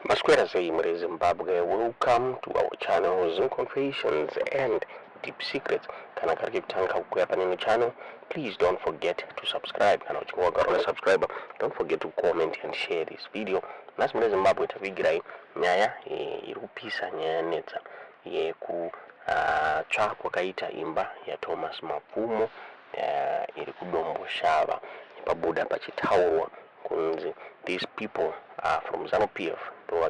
Maswera sei muri Zimbabwe, welcome to our channel Zim Confessions and Deep Secrets. Kana kari kekutanga kukuya paneno channel, please don't forget to subscribe. Kana uchinge wagara una subscriber, don't forget to comment and share this video. Nhasi muri Zimbabwe takuigirai nyaya eh, iri kupisa, nyaya yanetsa yekutsva ah, kwakaita imba yaThomas Mapfumo eh, iri kuDomboshava pabuda pachitaurwa kunzi these people are from Zanu PF ndo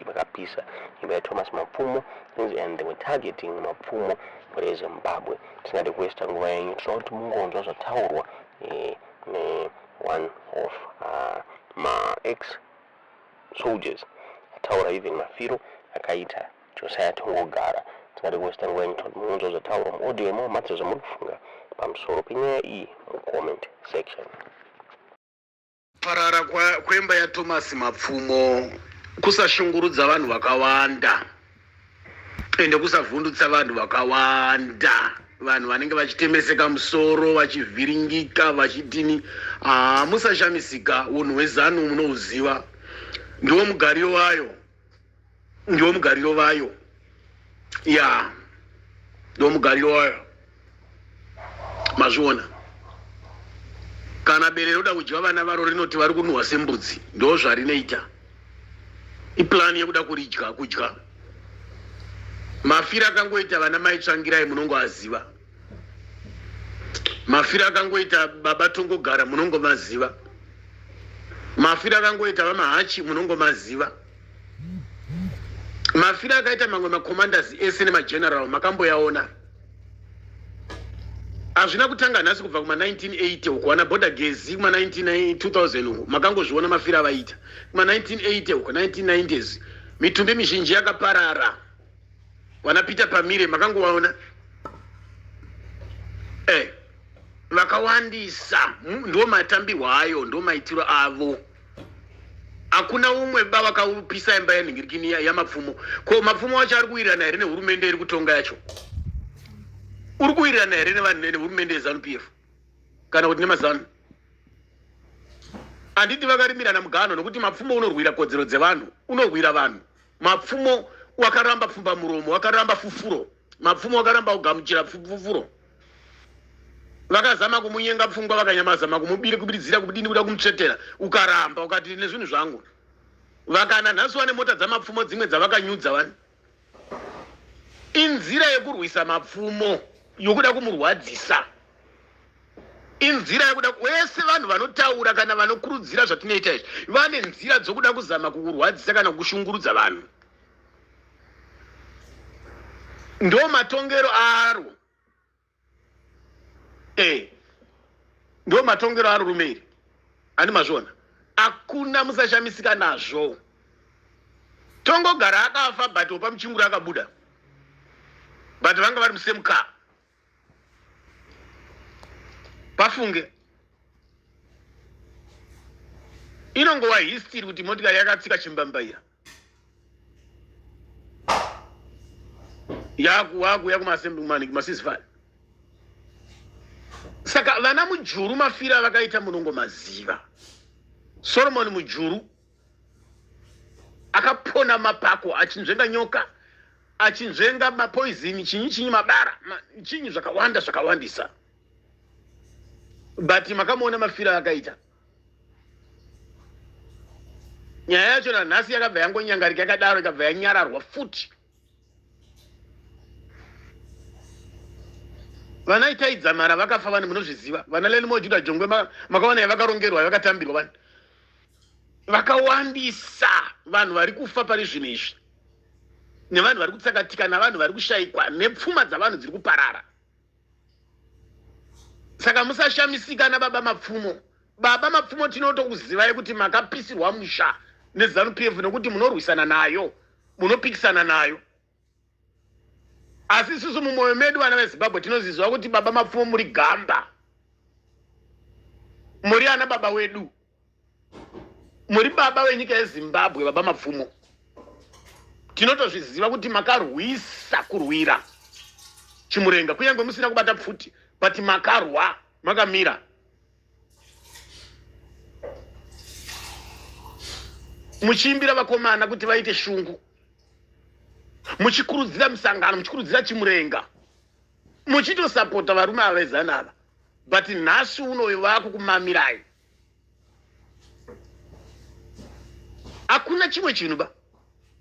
vakapisa imba yaThomas Mapfumo and they were targeting Mapfumo reZimbabwe. Tisingade kuwesta nguva yenyu, tinoda kuti mungonzwa zvataurwa eh, ne one of uh, ma ex soldiers ataura even mafiro akaita Josiah Tongogara. Tingade kuwesta nguva yenyu toti munonzwa zvataurwa muaudio imo madzo zvamuri kufunga pamusoro penyaya iyi mucomment section. Kuparara kwemba yaThomas Mapfumo kusashungurudza vanhu vakawanda ende kusavhundutsa vanhu vakawanda vanhu vanenge vachitemeseka musoro vachivhiringika vachidini haa musashamisika unhu hwezanu munouziva ndiwo mugariro wayo ndiwo mugariro vayo ya ndiwo mugariro wayo mazviona kana bere roda kudya vana varo rinoti vari kunhuhwa sembudzi ndo zvarinoita iplani yekuda kuridya kudya mafiro akangoita vana mai tsvangirai munongoaziva mafiro akangoita baba tongogara munongomaziva mafiro akangoita vamahachi munongomaziva mafiro akaita mamwe macommanders ese nemageneral makamboyaona hazvina kutanga nhasi kubva kuma 1980 uko wana border gezi kuma 2000 uko makangozviona mafiro avaita kuma 1980 uko 1990s mitumbi mizhinji yakaparara Vana Peter Pamire makangovaona eh, vakawandisa ndo matambirwo ayo ndo maitiro avo hakuna umwe ba vakaupisa imba yenhingirikini yamapfumo ko mapfumo wacho ari kuwirirana here nehurumende iri kutonga yacho uri kuwirirana here nevanhu nehurumende yezanu p f kana kuti nemazanu handiti vakarimirana mugano nokuti mapfumo unorwira kodzero dzevanhu unorwira vanhu Mapfumo wakaramba pfumbamuromo, wakaramba fufuro. Mapfumo wakaramba kugamuchira fufuro. Vakazama kumunyenga pfungwa, vakanyamazama kumubira, kubiridzira, kubidini, kuda kumutsvetera, ukaramba ukati nezvinhu zvangu. Vakana nhasi wane mota dzamapfumo dzimwe dzavakanyudza vani. Inzira yekurwisa mapfumo yokuda kumurwadzisa. Inzira yekuda wese vanhu vanotaura kana vanokurudzira zvatinoita izvi vane nzira dzokuda kuzama kukurwadzisa kana kushungurudza vanhu. Ndo matongero aro. Eh. Ndo matongero aro rume iri. Ani mazviona? Hakuna musashamisika nazvo. Tongogara akafa but opa muchinguri akabuda. But vanga vari musame car. Pafunge. Inongova history kuti motikari yakatsika chimbambaira. Yakuya kumassembly kumasisifari. Saka vana Mujuru mafira avakaita munongomaziva. Solomon Mujuru akapona mapako achinzvenga nyoka achinzvenga mapoison chinyi chinyi mabara ma, chinyi zvakawanda zvakawandisa but makamuona mafiro akaita nyaya yacho nanhasi yakabva yangonyangarika yakadaro ikabva yanyararwa futi vana itai dzamara vakafa vani munozviziva vana lenimo juda jongwe makaona yavakarongerwa yakatambirwa vani vakawandisa vanhu vari kufa pari zvino izvi nevanhu vari kutsakatika navanhu vari kushaikwa nepfuma dzavanhu dziri kuparara saka musashamisika nababa mapfumo baba mapfumo tinotokuzivai kuti makapisirwa musha nezanu p f nekuti munorwisana nayo munopikisana nayo asi isusu mumwoyo medu vana vezimbabwe tinoziziva kuti baba mapfumo muri gamba muri ana baba wedu muri baba venyika yezimbabwe baba mapfumo tinotozviziva kuti makarwisa kurwira chimurenga kunyange musina kubata pfuti but makarwa makamira. Muchiimbira vakomana kuti vaite shungu, muchikurudzira misangano, muchikurudzira chimurenga, muchitosapota varume ava vezana ava, but nhasi unoyo vakukumamirai. Hakuna chimwe chinhu ba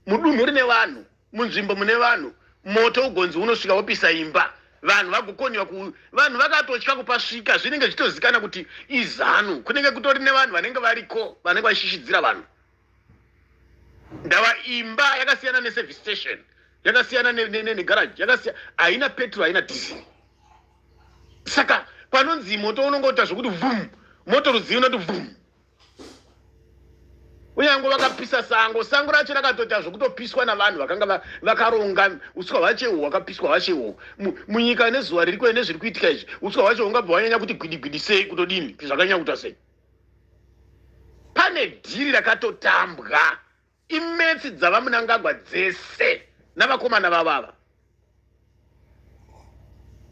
mudunhu rine vanhu, munzvimbo mune vanhu, moto ugonzi unosvika wopisa imba, vanhu vagokoniwa ku vanhu vakatotya kupasvika. Zvinenge zvichitozikana kuti izanu, kunenge kutori nevanhu vanenge variko vanenge vachishishidzira vanhu. Ndava imba yakasiyana neservice station, yakasiyana negarage, yakasiyana, haina petrol, haina diesel. Saka panonzi moto unongoita zvokuti vhum, moto rudzii unoti vhum. Kunyange vakapisa sango, sango racho rakatoita zvokutopiswa navanhu vakanga vakaronga. Uswa hwacho uhwu hwakapiswa hwacho uhwu munyika nezuva riri nezviri kuitika izvi, uswa hwacho hungabva hwanyanya kuti gwidi gwidi sei, kutodini, zvakanyanya kuita sei. Pane dhiri rakatotambwa, imetsi dzavaMunangagwa dzese navakomana vavava.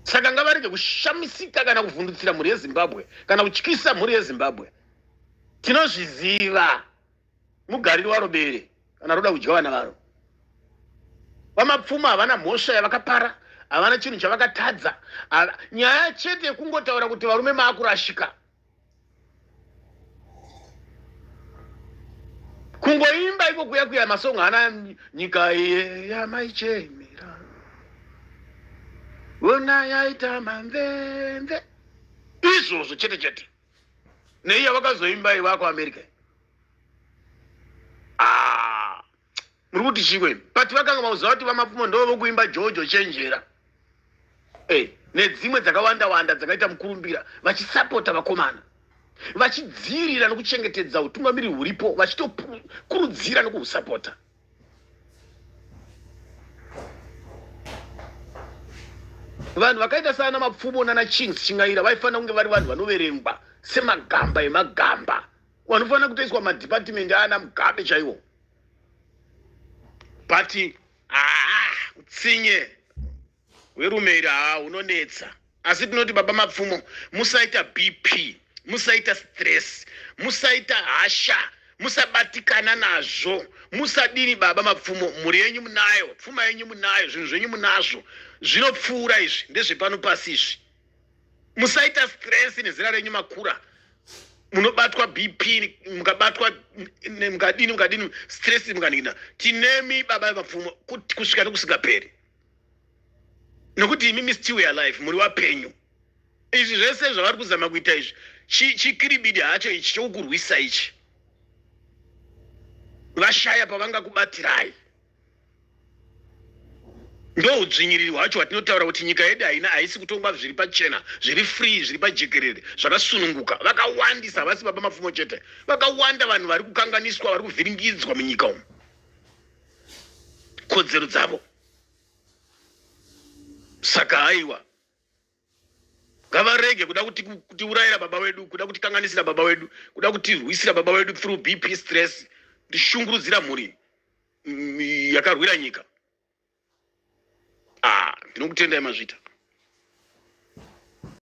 Saka ngavarege kushamisika kana kuvhundutsira mhuri yeZimbabwe kana kutyisa mhuri yeZimbabwe. Tinozviziva mugariro waro bere kana roda kudya vana varo. VaMapfumo havana mhosva yavakapara, havana chinhu chavakatadza. Nyaya chete yekungotaura kuti varume maakurashika, kungoimba iko kuya kuya masong ana nyika iye yamaichemera ona yaita mamvemve, izvozvo chete chete. Neiya vakazoimba iva kuAmerica. Ah, muri kuti chikwe, but vakanga vauziva kuti vaMapfumo ndo vokuimba Jojo Chenjera, hey, nedzimwe dzakawanda wanda dzakaita mukurumbira, vachisapota vakomana, vachidzivirira nokuchengetedza utungamiri huripo, vachitokurudzira nokuhusapota. Vanhu vakaita saana Mapfumo nana Chings Chingaira vaifanira kunge vari vanhu vanoverengwa semagamba emagamba, vanofanira kutoiswa madhipatimendi aana Mugabe chaiwo. But haa, utsinye hwerume iri haa hunonetsa. Asi tinoti baba Mapfumo, musaita BP, musaita stress, musaita hasha, musabatikana nazvo, musadini. Baba Mapfumo, mhuri yenyu munayo, pfuma yenyu munayo, zvinhu zvenyu munazvo, zvinopfuura izvi, ndezvepano pasi izvi. Musaita stress nezera renyu, makura, munobatwa BP, mukabatwa mukadini mukadini, stress mukanina. Tinemi baba Mapfumo kusvika nokusingaperi, nokuti imimi still alive, muri wapenyu. Izvi zvese zvavari kuzama kuita izvi, chikiribidi hacho ichi chokukurwisa ichi, vashaya pavangakubatirai. Ndo udzvinyiriri hwacho hwatinotaura kuti nyika yedu haina, haisi kutongwa zviri pachena, zviri free, zviri pajekerere, zvakasununguka. Vakawandisa, havasi baba Mapfumo chete, vakawanda vanhu vari kukanganiswa, vari kuvhiringidzwa munyika umu, kodzero dzavo. Saka haiwa, ngavarege kuda kutiurayira baba wedu, kuda kutikanganisira baba wedu, kuda kutirwisira baba wedu through BP, stress, ndishungurudzira mhuri yakarwira nyika. Ah, ndinokutendai, mazvita.